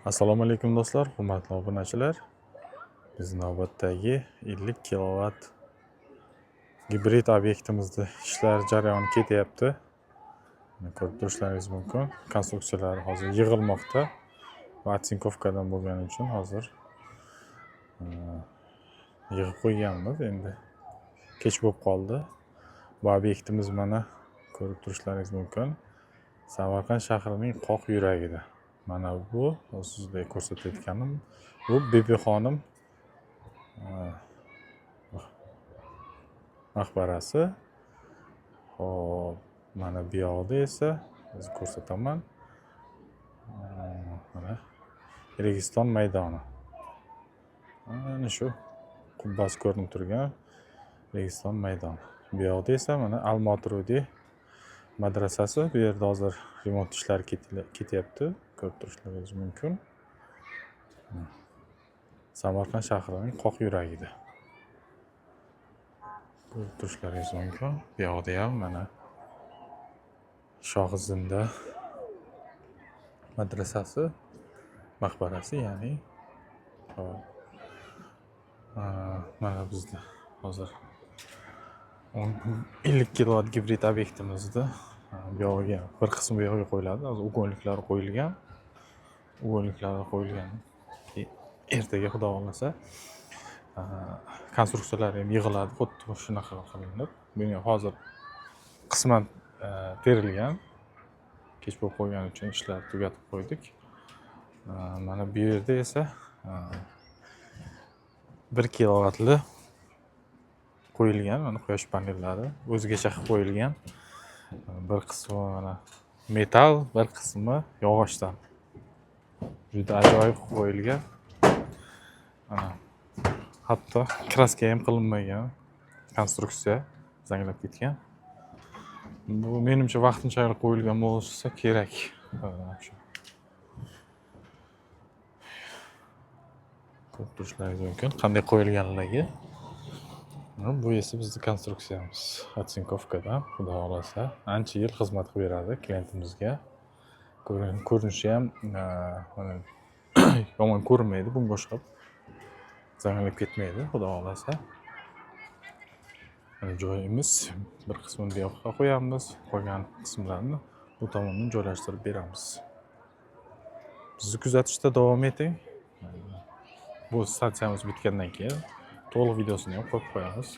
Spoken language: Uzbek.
Assalomu alaykum do'stlar, hurmatli obunachilar. Biz navbatdagi 50 kilovat gibrid obyektimizda ishlar jarayoni ketyapti. Mana, ko'rib turishlaringiz mumkin. Konstruksiyalar hozir yig'ilmoqda va оцинковка dan bo'lgani uchun hozir yig'ib qo'yganmiz. Endi kech bo'lib qoldi. Bu obyektimiz, mana, ko'rib turishlaringiz mumkin. Samarqand shahrining qoq yuragida. Mana bu hozir sizlarga ko'rsatayotganim bu Bibixonim maqbarasi. Xo'p, mana bu yoqda esa hozir ko'rsataman. Mana Registon maydoni. Mana shu qubbasi ko'rinib turgan Registon maydoni. Bu yoqda esa mana Al-Moturudiy madrasasi. Bu yerda hozir remont ishlari ketyapti. Ko'rib turishlaringiz mumkin. Samarqand shahrining qoq yuragida. Ko'rib turishlaringiz mumkin. Bu yoqda ham mana Shohi Zinda madrasasi, maqbarasi, ya'ni. Xo'p. Mana bizda hozir 50 kilovat gibrid obyektimizda bu yog'iga bir qismi bu yog'iga qo'yiladi. Hozir угольник lari qo'yilgan. Угольник lari qo'yilgan. Ertaga, Xudo xohlasa, konstruksiyalari ham yig'iladi, xuddi shunaqa qilinib. Buni hozir qisman terilgan. Kech bo'lib qolgani uchun ishlarni tugatib qo'ydik. Mana bu yerda esa 1 kilovatli qo'yilgan mana quyosh panellari o'zgacha qilib qo'yilgan. Bir qismi mana metall, bir qismi yog'ochdan. Juda ajoyib qilib qo'yilgan. Mana, hatto краска ham qilinmagan, konstruksiya zanglab ketgan. Bu, menimcha, vaqtinchalik qo'yilgan bo'lsa kerak. Shu ko'rib turishlaringiz mumkin qanday qo'yilganligi. Bu esa bizni konstruksiyamiz, оцинковка dan. Xudo xohlasa, ancha yil xizmat qilib beradi klientimizga. Ko'rinishi ham mana yomon ko'rinmaydi, bunga o'xshab zanglab ketmaydi, Xudo xohlasa. Mana joyimiz, bir qismini bu yoqqa qo'yamiz, qolgan qismlarini bu tomondan joylashtirib beramiz. Bizni kuzatishda davom eting. Bu stansiyamiz bitgandan keyin to'liq videosini ham qo'yib qo'yamiz.